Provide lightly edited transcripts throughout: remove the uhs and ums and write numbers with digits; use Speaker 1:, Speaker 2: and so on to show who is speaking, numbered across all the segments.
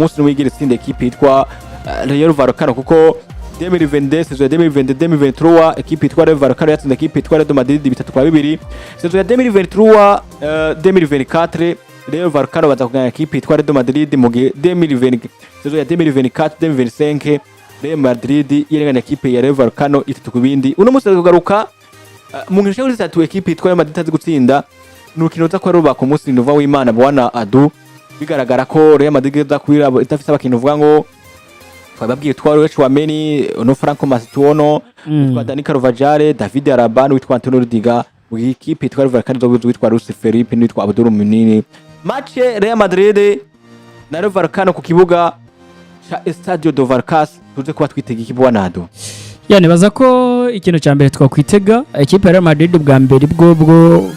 Speaker 1: Munsi n'uwigira itsinda ekipe yitwa Rayo Vallecano, kuko 2022, saison ya 2022 2023, ekipe yitwa Rayo Vallecano yatsinze ekipe yitwa Real Madrid 3-2. Saison ya 2023 2024, Rayo Vallecano baza kugana ekipe yitwa Real Madrid, mu gihe 2020, saison ya 2024 2025, Real Madrid yerengana ekipe ya Rayo Vallecano 3-2. Uno munsi kugaruka mu nkino zishika zitatu ekipe yitwa Real Madrid itazi gutsinda, ni urukino ruza kuba ruba ku munsi nuva w'Imana, bwana Adu. Bigaragara ko Real Madrid iza kuba idafise abakinyi uvuga ngo twababwiye, twari Tchouameni no Franco Mastantuono, witwa Dani Carvajal, David Alaba n'uwitwa Antonio Rudiger, mu gihe ikipe yitwa Rayo Vallecano izobuza uwitwa Luis Felipe n'uwitwa Abdul Munini. Match Real Madrid na Rayo Vallecano ku kibuga ca Estadio de Vallecas, tuze kuba twitega iki, bwana Adu?
Speaker 2: Ya, nibaza ko ikintu cya mbere twakwitega ekipe ya Real Madrid, bwa mbere bwo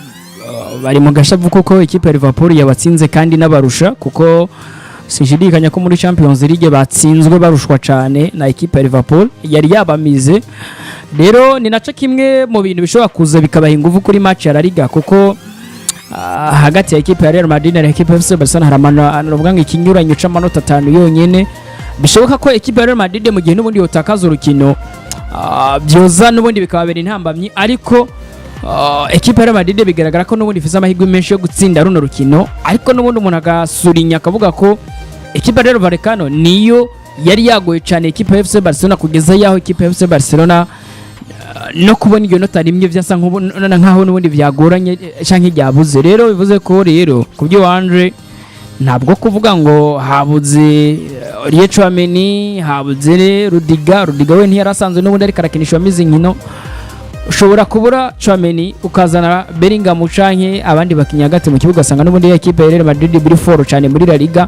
Speaker 2: bari mu gashavu kuko ekipe ya Liverpool yabatsinze kandi n'abarusha, kuko sinshidikanya ko muri Champions League batsinzwe barushwa cyane na ekipe ya Liverpool yari yabamize. Rero ni naco kimwe mu bintu bishobora kuza bikabaha ingufu kuri match ya La Liga, kuko hagati ya ekipe ya Real Madrid na ekipe ya FC Barcelona hari navuga ngo ikinyuranyo c'amanota 5 yonyene. Bishoboka ko ekipe ya Real Madrid, mu gihe n'ubundi yotakaza urukino, byoza n'ubundi bikababera intambamyi, ariko ekipe ya Real Madrid bigaragara ko n'ubundi ifise amahirwe menshi yo gutsinda runo rukino. Ariko n'ubundi umuntu agasurinya akavuga ko ekipe ya Rayo Vallecano niyo yari yagoye cyane ekipe ya FC Barcelona, kugeza yaho ekipe ya FC Barcelona no kubona iryo nota rimwe vyasa nkaho n'ubundi vyagoranye canke ryabuze. Rero bivuze ko rero ku byo wanje, ntabwo kuvuga ngo habuze Aurelien Tchouameni, habuze Rudiger. Rudiger we ntiyari asanzwe n'ubundi ariko arakinisha mizi nkino. Ushobora kubura Tchouameni ukazana Bellingham canke abandi bakinnyi hagati mu kibuga, asanga n'ubundi ya ekipe ya Real Madrid biri fort cyane muri La Liga,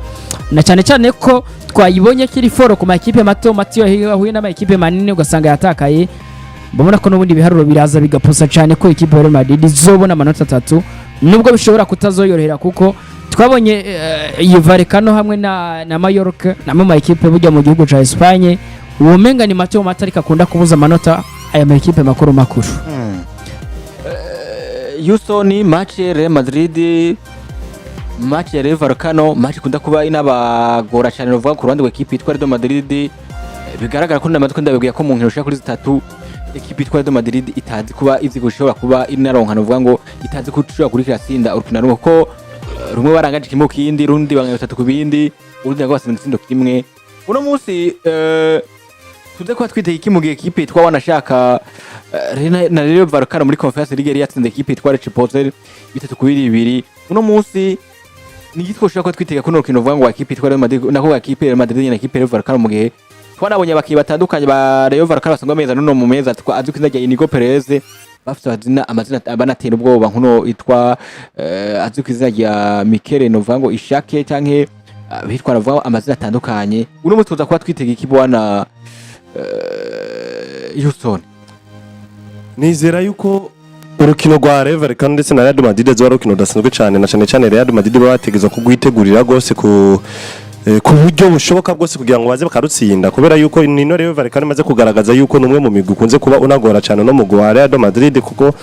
Speaker 2: na cyane cyane ko twayibonye kiri fort ku makipe mato mato iyo ahuye n'amakipe manini ugasanga yatakaye. Mbona ko n'ubundi ibiharuro biraza bigapusa cyane ko ekipe ya Real Madrid izobona amanota 3, nubwo bishobora kutazoyorohera, kuko twabonye iyi Vallecano hamwe na Mallorca, namwe mu makipe burya mu gihugu ca Espagne uwomenga ni mato mato, ariko akunda kubuza amanota aya makipe makuru makuru.
Speaker 1: Houston, match Real Madrid, match ya Rayo Vallecano, match ikunda kuba inabagora cyane ruvuga ku ruhande rwa ekipe yitwa Real Madrid. Bigaragara ko ndamatwe ndabibwiye ko mu nkino ushaka kuri zitatu ekipe yitwa Real Madrid itazi kuba izi gushobora kuba inaronka, nuvuga ngo itazi ko ishobora kuri kiratsinda urukino rumwe, kuko rumwe barangaje kimwe kindi, rundi banganya 3-2, urundi nabwo batsinda igitsindo kimwe. Uno munsi tuze kuba twitega iki mu gihe ekipe yitwa wanashaka na Rayo Vallecano muri Conference League yari yatsinze ekipe yitwa Lecce Pozzo 3-2? Uno munsi ni igitwo ushobora kuba twitega kuno rukino uvuga ngo ekipe yitwa Real Madrid nako ekipe Real Madrid na ekipe Rayo Vallecano, mu gihe twanabonye abakinnyi batandukanye ba Rayo Vallecano basanzwe bameza nuno mu meza azwi ku izina rya Inigo Perez, bafite amazina banatera ubwoba, nkuno yitwa azwi ku izina rya Mikel novuga ngo Ishake canke bitwa navuga amazina atandukanye. Uno munsi tuza kuba twitega iki, bwana Houston?
Speaker 3: Nizera yuko urukino rwa Rayo Vallecano ndetse na Real Madrid zuba urukino rudasanzwe cyane, na cyane cyane Real Madrid baba bategerezwa kugwitegurira rwose ku buryo bushoboka bwose kugira ngo baze bakarutsinda, kubera yuko nino Rayo Vallecano imaze kugaragaza yuko numwe mu migwi ukunze kuba unagora cyane no mugwi wa Real Madrid, kuko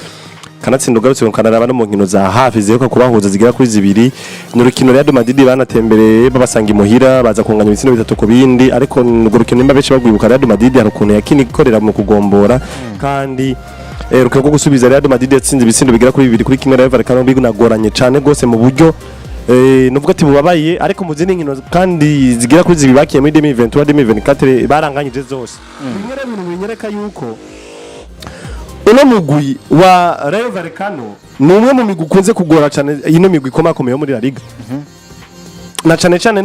Speaker 3: kanatsinda ugarutse ukanaraba no mu nkino za hafi ziheruka kubahuza zigera kuri zibiri. Ni urukino Real Madrid banatembereye babasanga imuhira, baza kunganya ibitsindo 3-2. Ariko urwo rukino nimba benshi bagwibuka, Real Madrid hari ukuntu yakina ikorera mu kugombora, kandi urukino rwo gusubiza Real Madrid yatsinze ibitsindo bigera kuri 2-1 Rayo Vallecano binagoranye cyane rwose mu buryo nuvuga ati bubabaye. Ariko mu zindi nkino kandi zigera kuri zibiri bakiye muri 2023 2024 baranganyije zose. Bimwe rero bintu binyereka yuko uno mugwi wa Rayo Vallecano ni umwe mu migwi ukunze kugora cyane ino migwi ikomakomeye yo muri La Liga, na cyane cyane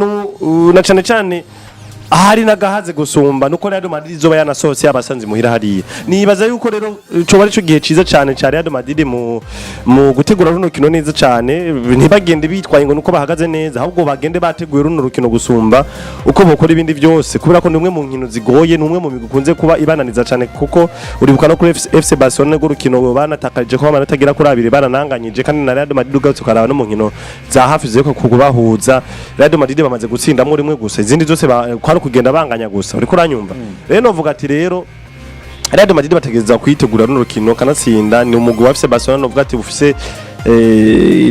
Speaker 3: na cyane cyane ahari n'agahaze gusumba nuko Real Madrid izoba yanasohotse yabasanze muhira hariya. Nibaza yuko rero coba arico gihe ciza cane ca Real Madrid mu gutegura runo rukino neza cane. Ntibagende bitwaye ngo nuko bahagaze neza, ahubwo bagende bateguye runo rukino gusumba uko bokora ibindi byose, kubera ko ni umwe mu nkino zigoye, ni umwe mu migwi ikunze kuba ibananiza cane, kuko uribuka no kuri FC Barcelona rwo rukino banatakarije ko amanota agera kuri 2 barananganyije. Kandi na Real Madrid ugarutse ukaraba no mu nkino za hafi ziheruka kubahuza, Real Madrid bamaze gutsindamwo rimwe gusa, izindi zose kwari kugenda banganya gusa. Uriko uranyumva? Rero novuga ati rero Real Madrid bategereza kuyitegura runo rukino kanatsinda ni umugwi wa FC Barcelona novuga ati ufise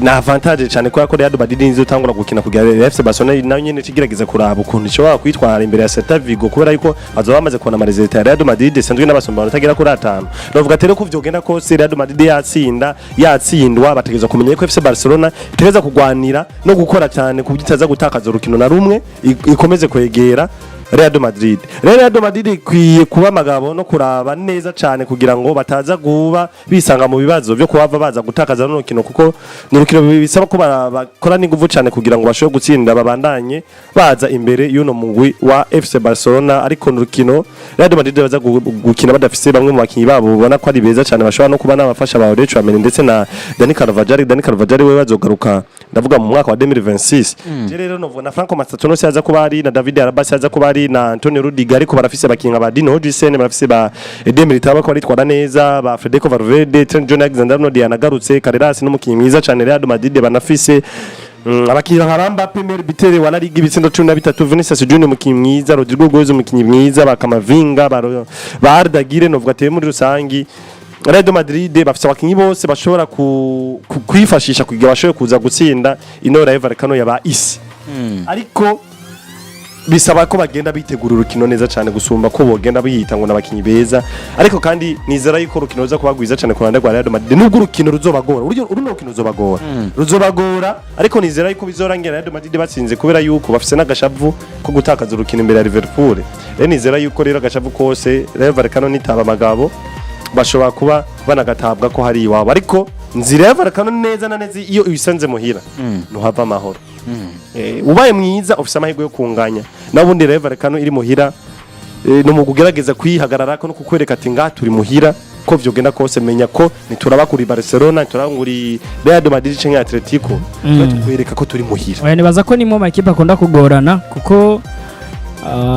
Speaker 3: Na avantage cyane kubera ko Real Madrid nizo tangura gukina kugira FC Barcelona nayo nyene ikigerageza kuraba ukuntu ishobora kwitwara imbere ya Celta Vigo, kubera yuko bazoba bamaze kubona ama résultats ya Real Madrid isanzwe n'abasomba amanota agera kuri 5. Novuga ati rero ko vyogenda kose, Real Madrid yatsinda, yatsindwa, bategerezwa kumenya ko FC Barcelona itegereza kugwanira no gukora cyane ku buryo itaza gutakaza urukino na rumwe, ikomeze kwegera Real Madrid. Rero Real Madrid ikwiye kuba amagabo no kuraba neza cyane kugira ngo bataza guba bisanga mu bibazo byo kuhava baza gutakaza runo rukino, kuko ni urukino bisaba ko bakora n'inguvu cyane kugira ngo bashobore gutsinda, babandanye baza imbere y'uno mugwi wa FC Barcelona. Ariko ni urukino Real Madrid baza gukina badafise bamwe mu bakinyi babo ubona ko ari beza cyane, bashobora no kuba n'abafasha ba Aurelien Tchouameni ndetse na Dani Carvajal. Dani Carvajal we bazogaruka, ndavuga mu mwaka wa 2026. Je rero novuga na Franco Mastantuono yaza kuba ari, na David Alaba yaza kuba ari, na Antonio Rudiger, ariko barafise abakinyi ba Dean Huijsen, barafise ba Eder Militao ko baritwara neza, ba Federico Valverde, Trent John Alexander-Arnold yanagarutse, Carreras n'umukinyi mwiza cyane Real Madrid banafise. Abakinyi nka Mbappe, meilleur buteur wa La Liga, ibitsindo 13, Vinicius Junior umukinyi mwiza, Rodrygo Goes umukinyi mwiza, ba Camavinga, ba Arda Güler. Novuga ati muri rusangi Real Madrid bafise abakinyi bose bashobora kwifashisha kugira bashobore kuza gutsinda ino Rayo Vallecano yaba isi, ariko bisaba ko bagenda bitegura urukino neza cyane gusumba ko bogenda biyita ngo n'abakinyi beza. Ariko kandi nizera yuko urukino ruza kuba rwiza cyane ku ruhande rwa Real Madrid, nubwo urukino ruzobagora, uruno rukino ruzobagora, ariko nizera yuko bizorangira Real Madrid batsinze, kubera yuko bafise n'agashavu ko gutakaza urukino imbere ya Liverpool. Rero nizera yuko rero agashavu kose, Rayo Vallecano nitaba amagabo, bashobora kuba banagatabwa ko hari iwabo. Ariko nzira ya Vallecano neza na neza, iyo uyisanze muhira ntuhava amahoro. Ubaye mwiza ufise amahirwe yo kunganya. Nabundi Rayo Vallecano iri muhira, ni umugwi ugerageza kwihagararako no kukwereka ati ngaha turi muhira, ko vyogenda kose menya ko nituraba kuri Barcelona, nituraba kuri Real Madrid canke Atletico, tuba tukwereka ko turi muhira.
Speaker 2: Oya, nibaza ko nimwe mu makipe akunda kugorana, kuko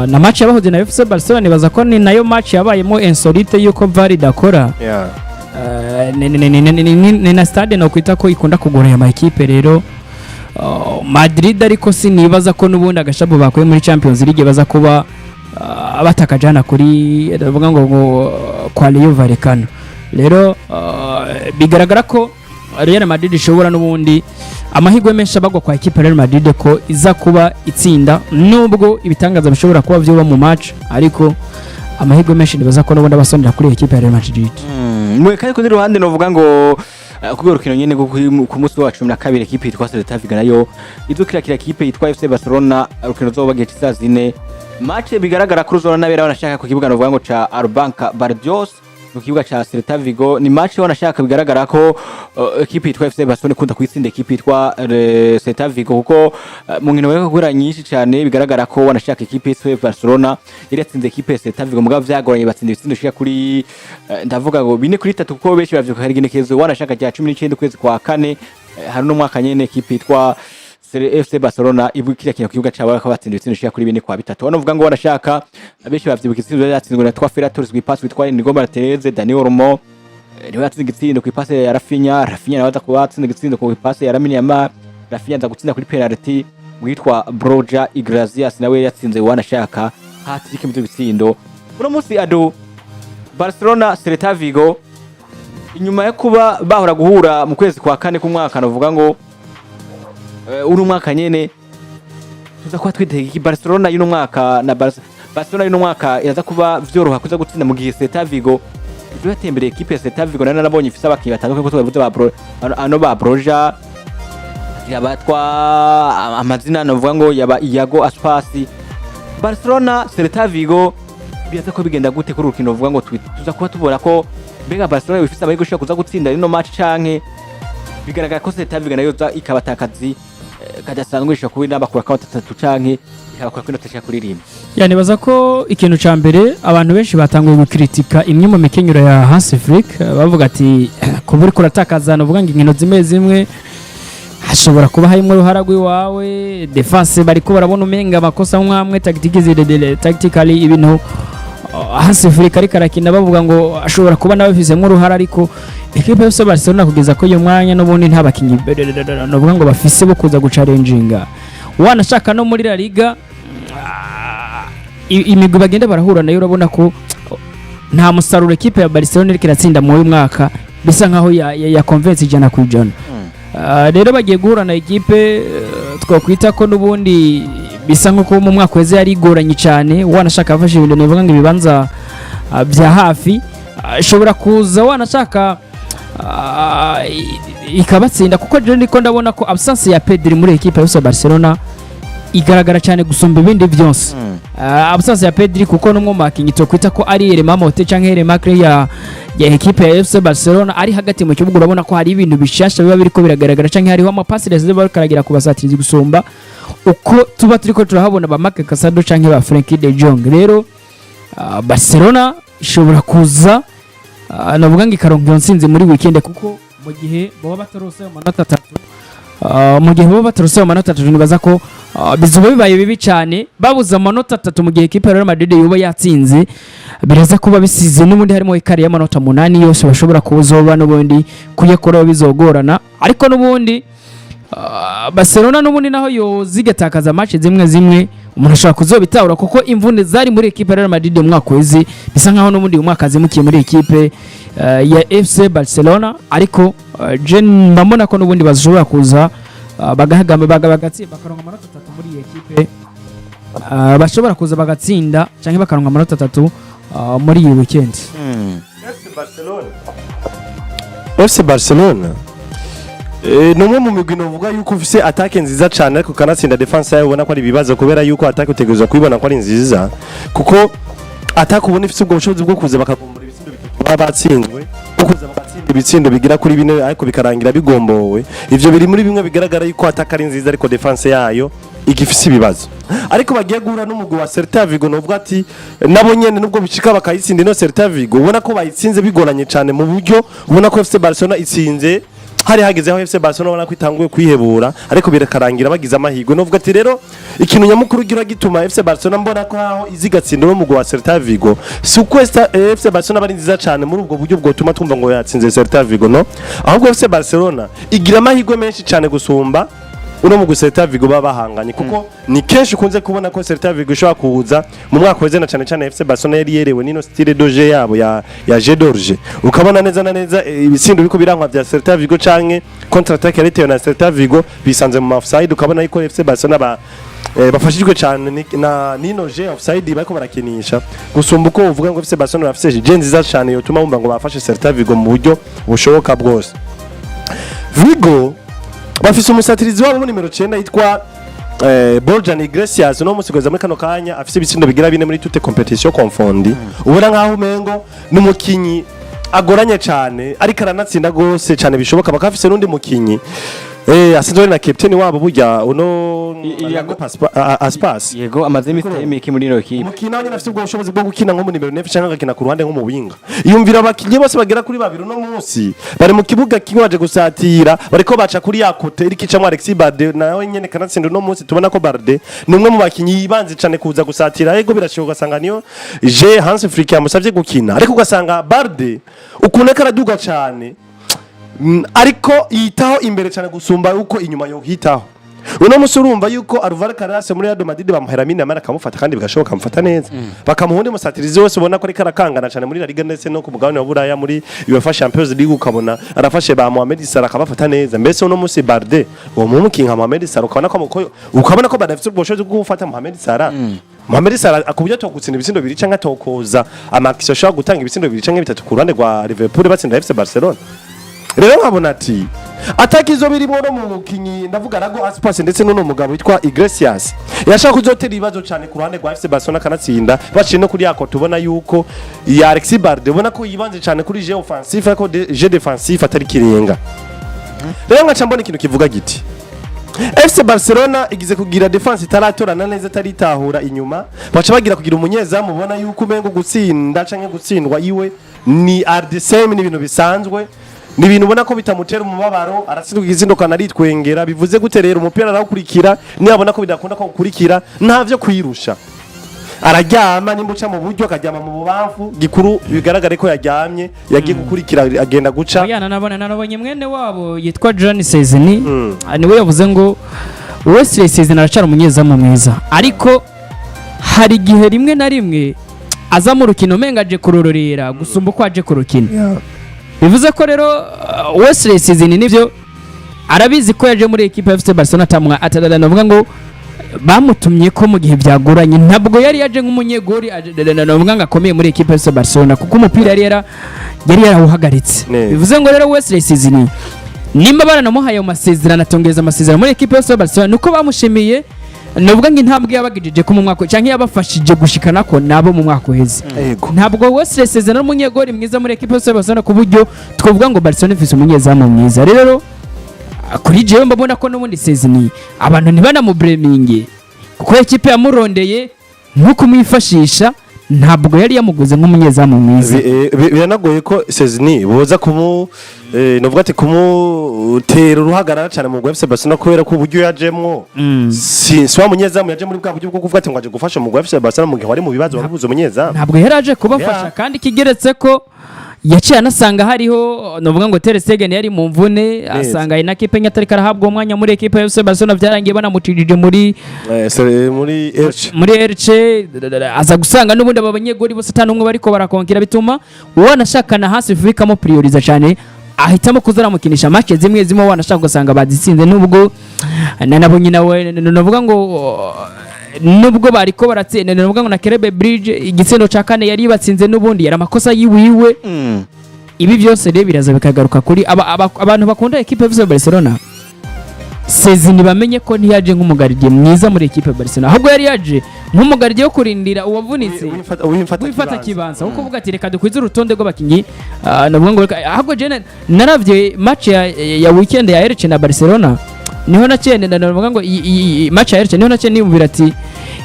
Speaker 2: na match yabahuze na FC Barcelona, nibaza ko ni nayo match yabayemo insolite yuko VAR idakora. Ni na stade no kwita ko ikunda kugora aya makipe. Rero Madrid, ariko sinibaza ko n'ubundi agashabu bakuye muri Champions League baza kuba batakajana kuri, ndavuga ngo kwa Rayo Vallecano. Rero bigaragara ko Real Madrid ishobora n'ubundi, amahirwe menshi abagwa kwa equipe Real Madrid ko iza kuba itsinda, nubwo ibitangaza bishobora kuba vyoba mu match, ariko amahirwe menshi nibaza ko n'ubundi abasonera kuri equipe ya Real Madrid.
Speaker 1: Mwe kandi kundi ruhande novuga ngo kubera urukino nyene rwo ku munsi wa 12, ekipe yitwa Celta Vigo nayo izokirakira ekipe yitwa FC Barcelona, urukino ruzoba gihe c'isaha 4. Match bigaragara ko ruzona nabera banashaka ku kibuga novuga ngo ca Abanca Balaídos, mu kibuga ca Celta Vigo. Ni match wanashaka bigaragara ko ekipe yitwa FC Barcelona ikunda kuyitsinda ekipe yitwa Celta Vigo, kuko mu nkino bariko guhura nyinshi cyane bigaragara ko wanashaka ekipe yitwa Barcelona yari yatsinze ekipe ya Celta Vigo, mugabo vyagoranye, batsinda ibitsindo bishika kuri ndavuga ngo 4-3, kuko benshi bavyibuka hari igenekerezo wanashaka rya 19 ukwezi kwa kane, hari no mwaka nyene ekipe yitwa FC Barcelona ibu kiriya kintu ku kibuga cabo bakaba batsinda ibitsindo bishika kuri 4-3. Hano uvuga ngo wanashaka abenshi bavyibuka itsindo yatsinzwe na twa Ferran Torres kw'ipasi witwa Inigo Martinez, Dani Olmo niwe yatsinze igitsindo kw'ipasi ya Raphinha. Raphinha nawe aza kuba atsinda igitsindo ku ipasi ya Lamine Yamal, Raphinha aza gutsinda kuri penalty witwa Borja Iglesias, nawe yatsinze wanashaka hat-trick mu bitsindo. Uno munsi ado Barcelona Celta Vigo, inyuma yo kuba bahora guhura mu kwezi kwa kane k'umwaka, navuga ngo uno mwaka nyene, tuza kuba twitega iki Barcelona y'uno mwaka? Na Barcelona y'uno mwaka iraza kuba vyoroha kuza gutsinda mu gihe Celta Vigo ivyo yatembereye? Ekipe ya Celta Vigo nari narabonye ifise abakinyi batandukanye, ko twavuze ba Bro, ano ba Broja abatwa amazina navuga ngo yaba Iago Aspas. Barcelona Celta Vigo biraza ko bigenda gute kuri urukino? Uvuga ngo tuza kuba tubona ko mbega Barcelona ifise amahirwe ishobora kuza gutsinda rino match, canke bigaragara ko Celta Vigo nayo za ikabatakazi kadasanzwe, ishobora kuba inabakura ko 3 canke ikabakura ko inota ishika kuri 1?
Speaker 2: Ya, nibaza ko ikintu ca mbere abantu benshi batanguye gukritika imwe mu mikenyero ya Hans Flick, bavuga ati kuba uriko uratakaza, nuvuga ngo inkino zimwe zimwe hashobora kuba harimo uruhara rw'iwawe, défense bariko barabona umenga amakosa mwamwe, tactique zidedele, tactically ibintu Hans Flick ariko arakina, bavuga ngo ashobora kuba nawe afisemo uruhara. Ariko equipe yose Barcelona kugeza ko uyu mwanya n'ubundi nta bakinyi nuvuga ngo bafise bo kuza gucalenjinga, wanashaka no muri La Liga imigwi bagenda barahura nayo, urabona ko nta musaruro ekipe ya Barcelona iriko iratsinda muri uyu mwaka, bisa nkaho ya convince 100%. Rero bagiye guhura na ekipe twakwita ko n'ubundi bisa nk'uko mu mwaka weze yari igoranye cyane, wanashaka afashe ibintu nivuga ngo ibibanza bya hafi. Ishobora kuza wanashaka ikabatsinda, kuko rero ndiko ndabona ko absence ya Pedri muri ekipe ya FC Barcelona igaragara cyane gusumba ibindi byose. Absence ya Pedri, kuko n'umwe mu bakinnyi twakwita ko ari élément moteur canke élément clé ya ekipe ya FC Barcelona ari hagati mu kibuga, urabona ko hari ibintu bishasha biba biriko biragaragara canke hariho amapasi rero bariko aragira ku basatirizi gusumba uko tuba turiko turahabona ba Marc Casado canke ba Frenkie de Jong. Rero Barcelona ishobora kuza navuga ngo ikaronka iyo ntsinzi muri weekend, kuko mu gihe baba batarose ayo manota 3, mu gihe baba batarose ayo manota 3, nibaza ko bizoba bibaye bibi cyane babuze amanota 3. Mu gihe ekipe ya Real Madrid yoba yatsinze, biraza kuba bisize n'ubundi harimo écart y'amanota 8 yose bashobora kuzoba n'ubundi kuyakora bizogorana. Ariko n'ubundi Barcelona n'ubundi naho yozigatakaza match zimwe zimwe, umuntu ashobora kuzobitahura, kuko imvune zari muri ekipe ya Real Madrid mu mwaka weze bisa nkaho n'ubundi uyu mwaka zimukiye muri ekipe ya FC Barcelona. Ariko je mbona ko n'ubundi bashobora kuza bagahagama bagatsinda bakaronka amanota 3 muri iyi ekipe, bashobora kuza bagatsinda cyangwa bakaronka amanota 3 muri iyi weekend.
Speaker 3: FC Barcelona ni umwe mu migwi novuga yuko ufise attaque nziza cyane, ariko kanatsinda défense yayo ubona ko ari ibibazo, kubera yuko attaque utegerezwa kuyibona ko ari nziza, kuko attaque ubona ifise ubwo bushobozi bwo kuza bakagombora ibitsindo 3 baba batsinzwe, bwo kuza bagatsinda ibitsindo bigira kuri 4 ariko bikarangira bigombowe. Ivyo biri muri bimwe bigaragara yuko attaque ari nziza, ariko défense yayo igifise ibibazo. Ariko bagiye guhura n'umugwi wa Celta Vigo, novuga ati nabo nyene nubwo bishika bakayitsinda ino Celta Vigo, ubona ko bayitsinze bigoranye cyane, mu buryo ubona ko FC Barcelona itsinze hari hageze aho FC Barcelona ubona ko itanguye kwihebura, ariko birakarangira bagize amahirwe. Novuga ati rero ikintu nyamukuru gira gituma FC Barcelona mbona ko aho izigatsinda no mugwi wa Celta Vigo, si uko FC Barcelona bari nziza cyane muri ubwo buryo bwotuma twumva ngo yatsinze Celta Vigo, no ahubwo FC Barcelona igira amahirwe menshi cyane gusumba uno mugwi Celta Vigo baba bahanganye, kuko ni kenshi ukunze kubona ko Celta Vigo ishobora kuza mu mwaka weze, na cyane cyane FC Barcelona yari yerewe n'ino style de jeu yabo ya jeu d'orge, ukabona neza na neza ibitsindo biko birankwa vya Celta Vigo canke contre attaque yaritewe na Celta Vigo bisanze mu offside, ukabona yuko FC Barcelona ba bafashijwe cyane na nino jeu offside bariko barakinisha, gusumba uko uvuga ngo FC Barcelona bafise jeu nziza cyane yotuma wumva ngo bafashe Celta Vigo mu buryo bushoboka bwose. Vigo bafise umusatirizi wabo nimero 9 yitwa Borjan Iglesias, no musigeza muri kano kanya afise ibitsindo bigira 4 muri toutes compétitions confondues. Ubona nkaho umengo n'umukinyi agoranye cyane, ariko aranatsinda gose cyane bishoboka. Bakaba bafise n'undi mukinyi asanzwe ari na captain wabo burya uno Aspas.
Speaker 1: Yego, amaze iminsi itari mike muri ino ekipe.
Speaker 3: Umukino nawe nyine afite ubwo bushobozi bwo gukina nko mu nimero 9 cyangwa agakina ku ruhande nko mu winga. Yumvira abakinnyi bose bagera kuri babiri uno munsi bari mu kibuga kimwe baje gusatira, bariko baca kuri ya côté iriko icamwo Alexis Balde, nawe nyene kanatsinda uno munsi. Tubona ko Balde ni umwe mu bakinyi yibanze cyane kuza gusatira. Yego, birashoboka ugasanga niyo je Hans Flick yamusavye gukina, ariko ugasanga Balde ukuntu ariko araduga cyane, ariko yitaho imbere cyane gusumba uko inyuma yohitaho. Uno musi urumva yuko Alvaro Carreras muri Real Madrid bamuhera Lamine Yamal akamufata, kandi bigashoboka amufata neza, bakamuha undi musatirizi wose ubona ko ariko arakangana cyane muri La Liga ndetse no ku mugabane wa Buraya muri UEFA Champions League, ukabona arafashe ba Mohamed Salah akabafata neza. Mbese uno musi Balde uwo mukinyi nka Mohamed Salah, ukabona ko Balde afite ubushobozi bwo gufata Mohamed Salah, Mohamed Salah akubye atokutsinda ibitsindo 2 canke atokoza amakisho, ashobora gutanga ibitsindo 2 canke 3 ku ruhande rwa Liverpool batsinda FC Barcelona. Rero nkabona ati attaque izo birimo no mu mukinyi ndavuga Iago Aspas ndetse n'uno mugabo witwa Iglesias yashaka kuzotera ibibazo cyane ku ruhande rwa FC Barcelona, kanatsinda baciye no kuri yako tubona yuko ya Alexis Balde ubona ko yibanze cyane kuri jeu offensif, ariko jeu défensif atari kirenga. Rero nkaca mbona ikintu kivuga giti FC Barcelona igize kugira défense itaratorana neza, itaritahura inyuma, baca bagira kugira umunyezamu ubona yuko umengo gutsinda canke gutsindwa iwe ni RDSM, ni ibintu bisanzwe, ni ibintu ubona ko bitamutera umubabaro. Aratsindwa igitsindo kanaritwengera. Bivuze gute rero? Umupira arawukurikira, niyabona ko bidakunda ko ukurikira ntavyo kwirusha, araryama. Nimba uca mu buryo akaryama mu bubamfu, gikuru bigaragare ko yaryamye, yagiye gukurikira, agenda guca.
Speaker 2: Oya, nanabonye mwene wabo yitwa John Szczesny, niwe yavuze ngo Wesley Szczesny aracara umunyezamu mwiza, ariko hari igihe rimwe na rimwe aza mu rukino umenga aje kurorera gusumba uko aje kurukina. Bivuze ko rero Wesley Szczesny nivyo. Arabizi ko yaje muri ekipe ya FC Barcelona atamwa atadada, navuga ngo bamutumye ko mu gihe byagoranye, ntabwo yari yaje nk'umunyegori navuga ngo akomeye muri ekipe ya FC Barcelona, kuko umupira yari yarawuhagaritse.
Speaker 3: Neza.
Speaker 2: Bivuze ngo rero Wesley Szczesny, nimba baranamuhaye ayo masezerano, atongeza amasezerano muri ekipe ya FC Barcelona, nuko bamushimiye, navuga ngo intambwe yabagejeje ko mu mwaka cyangwa yabafashije gushikana ko nabo mu mwaka uheze. Ntabwo Wesley Szczesny ari umunyegori mwiza muri ekipe ya FC Barcelona ku buryo twavuga ngo Barcelona ifise umunyezamu mwiza. Rero kuri jewe mbabona ko n'ubundi Szczesny abantu ntibanamubureminge, kuko ekipe yamurondeye nko kumwifashisha, ntabwo yari yamuguze nk'umunyezamu mwiza.
Speaker 3: Biranagoye ko Szczesny boza kumu novuga ati kumutera uruhagarara cyane mu FC Barcelona, kubera ko uburyo yajemwo si wa munyezamu yaje muri bwa buryo bwo kuvuga ati ngo aje gufasha mu FC Barcelona mu gihe wari mu bibazo, wari buze umunyezamu.
Speaker 2: Ntabwo yari aje kubafasha. Kandi ikigeretse ko yaciye anasanga hariho, novuga ngo Ter Stegen yari mu mvune, asanga Inaki Penya atari karahabwa umwanya muri ekipe ya FC Barcelona, byarangiye banamucijije muri
Speaker 3: Muri Elche.
Speaker 2: Muri Elche. Aza gusanga n'ubundi aba banyegori bose atanu umwe bariko barakonkera, bituma wanashakana hasi vikamo prioriza cyane, ahitamo kuza aramukinisha match zimwe zimwe, wanashaka ugasanga bazitsinze, nubwo na nabonye nawe navuga ngo nubwo bariko baratsinda, navuga ngo na Kerebe Bridge igitsindo ca kane yari batsinze, n'ubundi yari amakosa yiwiwe. Ibi byose rero biraza bikagaruka kuri abantu bakunda ekipe ya FC Barcelona. Szczesny bamenye ko ntiyaje nk'umugardiye mwiza muri ekipe ya Barcelona, ahubwo yari yaje nk'umugardiye wo kurindira uwavunitse,
Speaker 3: wimfata
Speaker 2: wifata kibanza, kuko uvuga ati reka dukwize urutonde rw'abakinnyi. Navuga ngo ahubwo je naravye match ya weekend ya Elche na Barcelona, niho naciye navuga ngo match ya Elche niho naciye niyumvira ati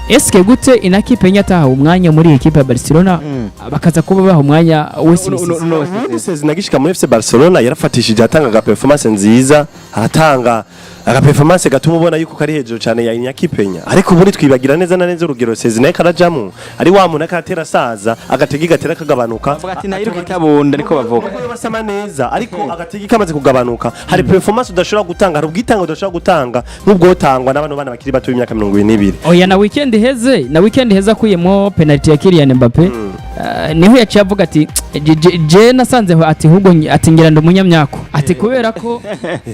Speaker 2: eske gute Inaki Penya atahawe umwanya muri ekipe ya Barcelona, bakaza kuba baha umwanya Wesley Szczesny?
Speaker 3: Ubundi Szczesny agishika muri FC Barcelona yarafatishije, atanga aga performance nziza, aratanga aga performance gatuma ubona yuko kari hejuru cyane ya Iñaki Peña. Ariko ubundi twibagira neza na neza urugero Szczesny naye karajamo ari wa muntu akatera saza, agategi gatera kagabanuka.
Speaker 1: Bavuga ati nayiruka itabunda, ariko bavuga.
Speaker 3: Nubwo basama neza, ariko agategi kamaze kugabanuka, hari performance udashobora gutanga, hari ubwitange udashobora gutanga nk'ubwo utangwa n'abano bana bakiri bato b'imyaka 22.
Speaker 2: Oya, na weekend iheze akuyemo penalty ya Kylian Mbappe, niho yaciye avuga ati je nasanze ati ahubwo ati ngira ndi umunyamyako, ati kubera ko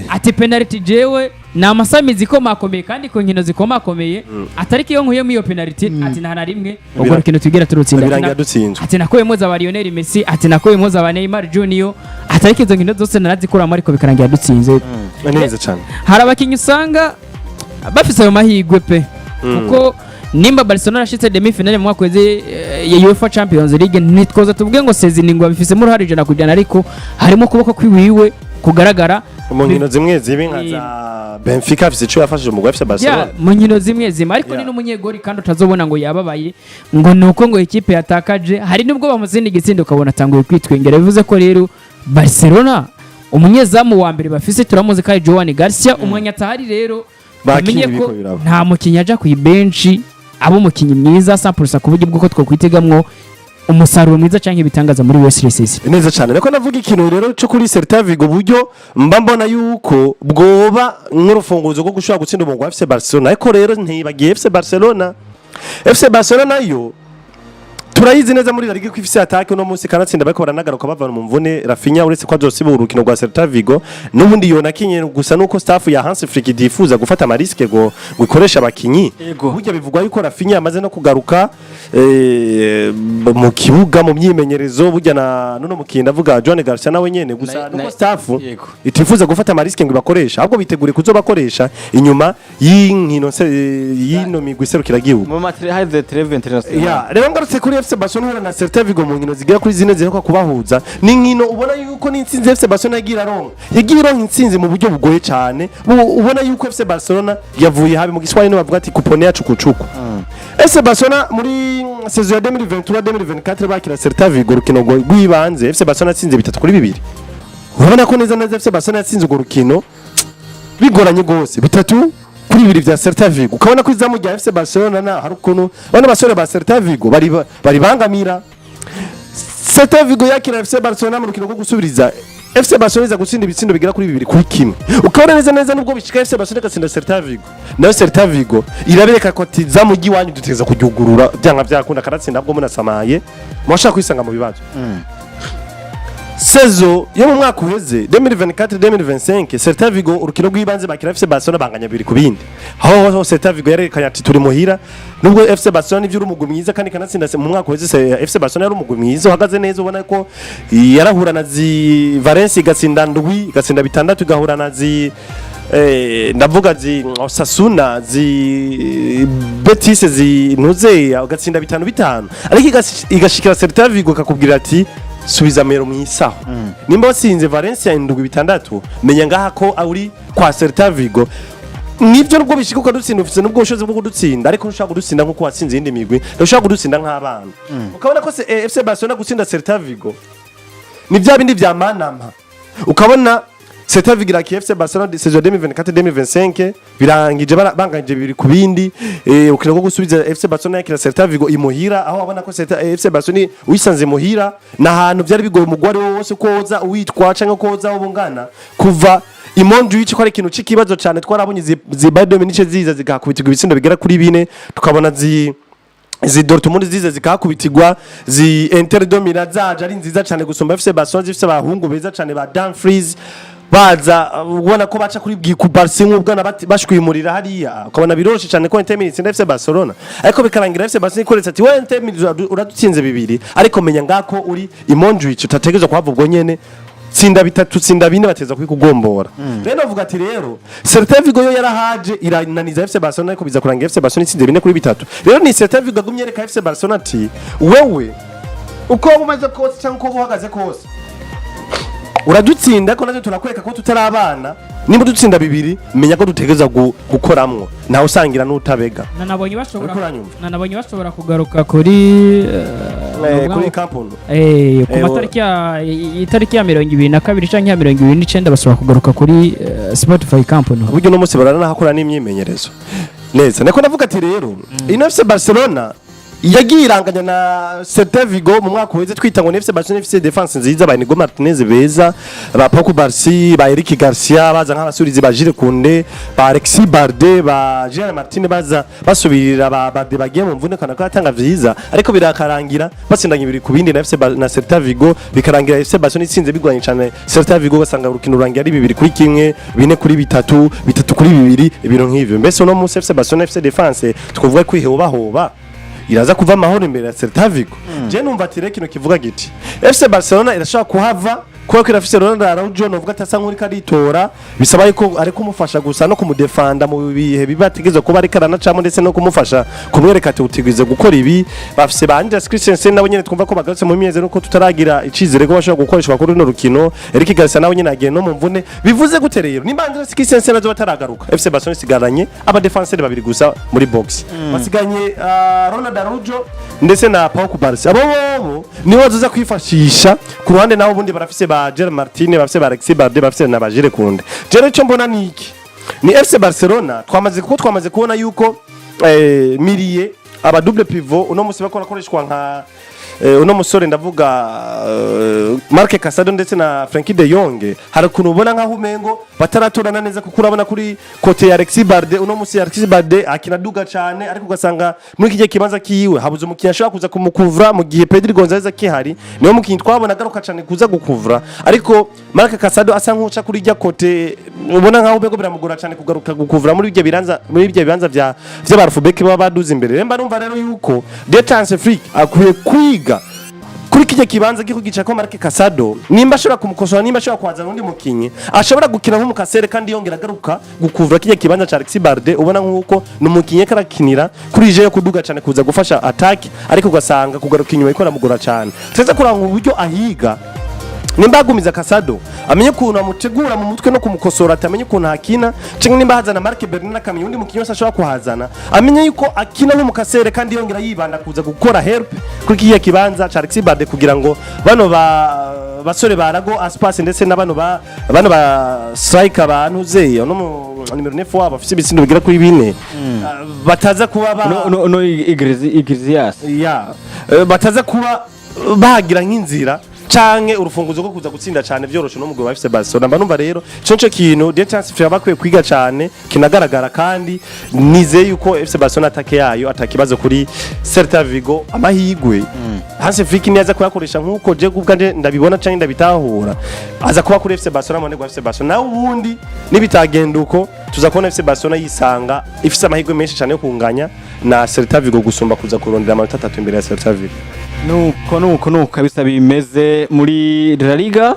Speaker 2: ati penalty jewe ni amasamizi ikomakomeye kandi ku nkino zikomakomeye, atari ko iyo nkuyemo iyo penalty, ati nta na rimwe ubwo rukino twigira turutsinda.
Speaker 3: Birangira dutsinzwe.
Speaker 2: Ati nakuyemo za ba Lionel Messi, ati nakuyemo za ba Neymar Junior, ati ariko izo nkino zose narazikuramo, ariko bikarangira dutsinze.
Speaker 3: Neza cyane.
Speaker 2: Hari abakinnyi usanga bafise ayo mahirwe pe, kuko nimba Barcelona yarashitse demi finale mu mwaka weze ya UEFA Champions League, ntitwoza tuvuge ngo Szczesny ngo abifisemo uruhare 100%, ariko harimo ukuboko kwiwiwe kugaragara.
Speaker 3: Mu nkino zimwe zibi nka za Benfica afise ico yafashije umugwi wa FC Barcelona.
Speaker 2: Mu nkino zimwe zimwe, ariko ni n'umunyegori kandi utazobona ngo yababaye ngo ni uko ngo ikipe yatakaje. Hari nubwo bamutsinda igitsindo ukabona atanguye kwitwengera. Bivuze ko rero Barcelona umunyezamu wa mbere bafise turamuzi ko ari Joan Garcia. Umwanya atahari rero
Speaker 3: Bakinyi
Speaker 2: bamenye ko
Speaker 3: ibiko biraba.
Speaker 2: nta mukinnyi aja ku ibenshi aba umukinnyi mwiza 100% ku buryo bw'uko twokwitegamwo umusaruro mwiza canke ibitangaza muri Wesley Szczesny.
Speaker 3: Neza cyane. Niko navuga ikintu rero cyo kuri Celta Vigo, uburyo mba mbona yuko bwoba nk'urufunguzo rwo gushobora gutsinda umugwi wa FC Barcelona. Ariko rero ntibagiye FC Barcelona. FC Barcelona yo turayizi neza muri La Liga ko ifise attaque uno munsi kanatsinda, bariko baranagaruka bava mu mvune. Raphinha, uretse ko azosiba urukino rwa Celta Vigo, n'ubundi yonakinye, gusa nuko staff ya Hans Flick itifuza gufata ama risques ngo ikoreshe abakinyi. Burya bivugwa yuko Raphinha yamaze no kugaruka mu kibuga mu myimenyerezo, burya na nuno mukinda avuga Joan Garcia nawe nyene, gusa nuko staff itifuza gufata ama risques ngo ibakoresha, ahubwo bitegure kuzobakoresha inyuma y'inkino y'ino migwi serukiragihugu.
Speaker 1: Mu matre haize trêve international.
Speaker 3: Ya, rero ngarutse kuri FC Barcelona na Celta Vigo, mu nkino zigera kuri zine ziheruka kubahuza, ni inkino ubona yuko n'intsinzi FC Barcelona yagiye iraronka, yagiye ironka intsinzi mu buryo bugoye cyane. Ubona yuko FC Barcelona yavuye habi, mu Giswahili bavuga ati kuponea chukuchuku. FC Barcelona muri saison ya 2023 2024 bakira Celta Vigo, urukino rw'ibanze FC Barcelona yatsinze 3-2. Urabona ko neza neza FC Barcelona yatsinze urwo rukino bigoranye rwose, 3-2 vya Celta Vigo. Ukabona ko izamu rya FC Barcelona na hari ukuntu bano basore ba Celta Vigo bari bangamira. Celta Vigo yakira FC Barcelona mu rukino rwo gusubiriza, FC Barcelona iza gutsinda ibitsindo bigera kuri 2-1. Ukabona neza neza nubwo bishika FC Barcelona igatsinda Celta Vigo, nayo Celta Vigo irabereka ko ati zamu ry'iwanyu duteza kuryugurura byanga byakunda, karatsinda bwo munasamaye mwashaka kwisanga mu bibazo. Saison yo mu mwaka uheze 2024 2025, Celta Vigo urukino rw'ibanze bakira FC Barcelona banganya 2-2. Aho ho Celta Vigo yarekanye ati turi muhira, nubwo FC Barcelona ivyo uri umugwi mwiza kandi kanatsinda mu mwaka uheze. FC Barcelona yari umugwi mwiza uhagaze neza, ubona ko yarahura na zi Valencia igatsinda ndwi, igatsinda bitandatu, igahura na zi ndavuga zi Osasuna, zi Betis, zi ntuze, ugatsinda bitanu bitanu, ariko igashikira Celta Vigo kakubwira ati subiza mero mu isaho. Nimba watsinze Valencia indwi bitandatu, menya ngaha ko uri kwa Celta Vigo. Nibyo, nubwo bishika ukadutsinda, ufise nubwo ubushobozi bwo kudutsinda, ariko ntushobora kudutsinda nkuko watsinze iyindi migwi, ntushobora kudutsinda nk'abana. Ukabona ko FC Barcelona gutsinda Celta Vigo ni bya bindi vya manama. Ukabona Celta Vigo irakiye FC Barcelona saison 2024 2025 birangije banganyije 2-2. Ukina rwo gusubiza FC Barcelona yakira Celta Vigo imuhira, aho wabona ko Celta FC Barcelona uyisanze muhira na hantu byari bigoye umugwi ari wo wose koza uwitwa canke koza ubungana kuva i Montjuic, ko ari ikintu c'ikibazo cane. Twarabonye zi Bayern Munich ziza zigakubitirwa ibitsindo bigera kuri bine, tukabona zi Dortmund zize zikahakubitirwa, zi Inter de Milan zaje ari nziza cyane gusumba FC Barcelona, zifise abahungu beza cyane ba Dumfries, baza ubona ko baca kuri bwiku Barca nk'ubwana bashwimurira hariya, ukabona biroroshe cyane ko Inter Milan itsinda FC Barcelona. Ariko bikarangira FC Barcelona ikoretse ati we Inter Milan uradutsinze bibiri, ariko menya ngako uri i Montjuic utategerezwa kuhava ubwo nyene. Tsinda bitatu, tsinda bine, bateza kubikugombora. Rero navuga ati rero Celta Vigo yo yarahaje irananiza FC Barcelona, ariko biza kurangira FC Barcelona itsinze 4-3. Rero ni Celta Vigo agumye yereka FC Barcelona ati wewe uko waba umeze kose cyangwa uko waba uhagaze kose uradutsinda, ko natwe turakwereka ko tutari abana. Nimba dutsinda bibiri, menya ko dutegereza gukoramwo, ntawe usangira n'utabega.
Speaker 2: Nanabonye bashobora
Speaker 3: Uriko uranyumva?
Speaker 2: Nanabonye bashobora kugaruka kuri
Speaker 3: Kuri Camp Nou.
Speaker 2: Ku matariki ya itariki ya 22 canke ya 29 bashobora kugaruka kuri Spotify Camp Nou.
Speaker 3: Buryo uno munsi baranahakora n'imyimenyerezo neza. Niko ndavuga ati rero ino FC Barcelona yagiye iranganya na Celta Vigo mu mwaka uheze, twita ngo ni FC Barcelona ifise défense nziza, ba Inigo Martinez beza, ba Pau Cubarsí, ba Eric Garcia baza nk'abasurizi, ba Jules Koundé, ba Alexis Balde, ba Gerard Martin baza basubirira ba Balde bagiye mu mvune, kana ko yatanga vyiza, ariko birakarangira batsindanye 2-2 na FC na Celta Vigo. Bikarangira FC Barcelona itsinze bigwanye cyane Celta Vigo, ugasanga urukino rurangira ari 2-1, 4-3, 3-2, ibintu nk'ivyo. Mbese uno munsi FC Barcelona FC défense twavuga ko ihobahoba iraza kuva amahoro imbere ya Celta Vigo? Je numva ati rero kino kivuga giti FC Barcelona irashobora kuhava kubera ko irafise Ronald Araujo, novuga ati asa nk'uriko aritora, bisaba yuko ari kumufasha gusa no kumudefanda mu bihe biba ategerezwa kuba ariko aranacamo, ndetse no kumufasha kumwereka ati utigwize gukora ibi. Bafise ba Andreas Christensen nabo nyene twumva ko bagarutse mu myeze, nuko tutaragira icizere ko bashobora gukoreshwa kuri runo rukino. Eric Garcia nawe nyene agiye no mu mvune. Bivuze gute rero? Nimba Andreas Christensen azoba ataragaruka, FC Barcelona isigaranye abadefenseur babiri gusa muri box, basiganye Ronald Araujo ndetse na Pau Cubarsí. Abo bobo nibo bazoza kwifashisha ku ruhande, naho ubundi barafise ba Gerard Martin, bafise ba Alexis Balde, bafise na ba Jules Koundé. Je icyo mbona ni iki: ni FC Barcelona twamaze kuko twamaze kubona yuko milieu aba double pivot uno musi bakora akoreshwa nka uno musore, ndavuga Marc Casado ndetse na Frenkie de Jong. Hari ukuntu ubona nkaho umengo bataratorana neza, kuko urabona kuri côté ya Alexis Balde, uno musi Alexis Balde akina duga cyane, ariko ugasanga muri iki kibanza kiwe habuze umukinnyi ashobora kuza kumukuvura, mu gihe Pedri Gonzalez akihari niwe mukinnyi twabona agaruka cyane kuza gukuvura. Ariko Marc Casado asa nk'uca kuri rya côté, ubona nkaho umengo biramugora cyane kugaruka gukuvura muri ibyo bibanza vya vy'abarufubeki baba baduze imbere. Rero mba numva rero yuko Hansi Flick akwiye kwiga kuri kijya kibanza giko gica ko Marc Casado, nimba ashobora kumukosora, nimba ashobora kuhazana undi mukinyi ashobora gukina nk'umukasere kandi yongera agaruka gukuvura kijya kibanza ca Alexis Balde. Ubona nkuko ni umukinyi karakinira kuri je yo kuduga cyane kuza gufasha attack, ariko ugasanga kugaruka inyuma ikora mugora cyane. Tuza kuranga uburyo ahiga, nimba agumiza Casado amenye ukuntu amutegura mu mutwe no kumukosora, atamenye ukuntu akina, cyangwa nimba hazana Marc Bernal akamenya undi mukinyi wese ashobora kuhazana, amenye yuko akina nk'umukasere kandi yongera yibanda kuza gukora help kuri kiya kibanza ca Alexis Balde, kugira ngo bano ba basore ba Iago Aspas ndetse na bano ba striker bantuze no mu nimero 9 wabo afise ibitsindo bigera kuri bine, bataza kuba ba
Speaker 1: No Iglesias.
Speaker 3: Ya, bataza kuba bahagira nk'inzira. Canke urufunguzo rwo kuza gutsinda cane vyoroshe no mugwi wa FC Barcelona. Mba numva rero ico nico kintu Hansi Flick bakwiye kwiga cane, kinagaragara, kandi nizeye yuko FC Barcelona attaque yayo atakibazo kuri Celta Vigo. Amahigwe Hansi Flick niyaza kuyakoresha nkuko je kubwanje ndabibona canke ndabitahura, aza kuba kuri FC Barcelona, mu rwa FC Barcelona. Naho ubundi nibitagenda uko, tuza kubona FC Barcelona yisanga ifise amahirwe menshi cyane yo kunganya na Celta Vigo gusumba kuza kurondera amanota 3 imbere ya Celta Vigo.
Speaker 1: Nuko kabisa bimeze muri La Liga.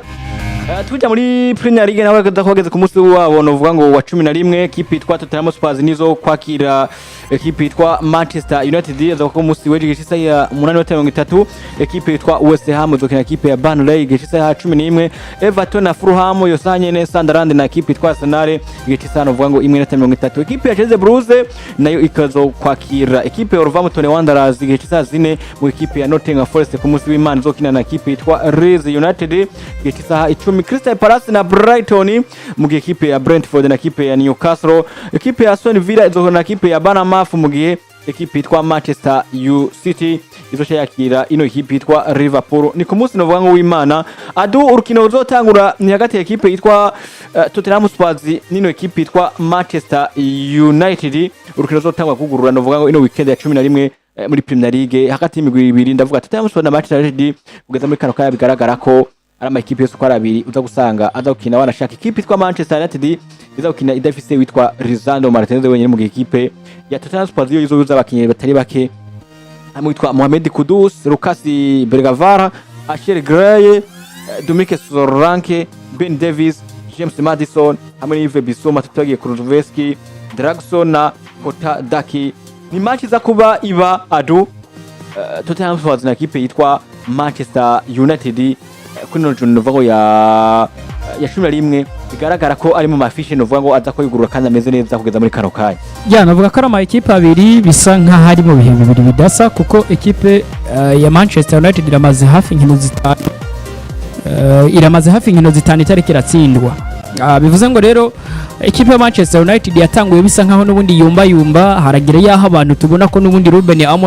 Speaker 1: Tuja muri Premier League nawe bageze ku munsi wabo novuga ngo wa 11, ekipe yitwa Tottenham Hotspur nizo kwakira ekipe yitwa Manchester United. Aza ku munsi w'ejo igice ya 8:30, ekipe yitwa West Ham izokina ekipe ya Burnley igice ya 11. Everton na Fulham yo saa nyene, Sunderland na ekipe yitwa Arsenal igice sa novuga ngo 1:30. Ekipe ya Chelsea Blues nayo ikazo kwakira ekipe ya Wolverhampton Wanderers igice sa 4, mu ekipe ya Nottingham Forest ku munsi w'Imana izokina na ekipe yitwa Leeds United igice saha 10. Crystal Palace na Brighton, mu gihe ekipe ya Brentford na ekipe ya Newcastle. Ekipe ya Aston Villa izokina na ekipe ya Bournemouth, mu gihe ekipe yitwa Manchester U City izoca yakira ino ekipe yitwa Liverpool. Ni ku munsi novuga ngo w'Imana adu. Urukino ruzotangura ni hagati ya ekipe yitwa Tottenham Hotspur n'ino ekipe yitwa Manchester United. Urukino ruzotangura kugurura novuga ngo ino weekend ya 11 muri Premier League hagati y'imigwi ibiri, ndavuga Tottenham Hotspur na Manchester United. Kugeza muri kano kanya bigaragara ko ari amakipe yose uko ari abiri uza gusanga aza gukina wanashaka. Ikipe yitwa Manchester United iza gukina idafise witwa Lisandro Martinez wenyine, mu gihe ikipe ya Tottenham Hotspur yo izobuza abakinyi batari bake, hamwe witwa Mohamed Kudus, Lucas Bergvall, Ashley Gray, Dominic Solanke, Ben Davies, James Maddison hamwe n'Yves Bissouma, tutagiye Kulusevski, Draxler na Kota Daki. Ni match iza kuba iba adu Tottenham Hotspur na ekipe yitwa Manchester United kuri no journée novuga ngo ya 11, bigaragara ko ari mu ma affiches novuga ngo aza kwigurura kandi ameze neza kugeza muri kano kanya.
Speaker 2: Ya, navuga ko ari ama ekipe abiri bisa nk'aho ari mu bihe bibiri bidasa, kuko ekipe ya Manchester United iramaze hafi inkino 5 itariko iratsindwa. Bivuze ngo rero ekipe ya Manchester United yatanguye bisa nkaho n'ubundi yumba yumba, haragira yaho abantu tubona ko n'ubundi Ruben Amorim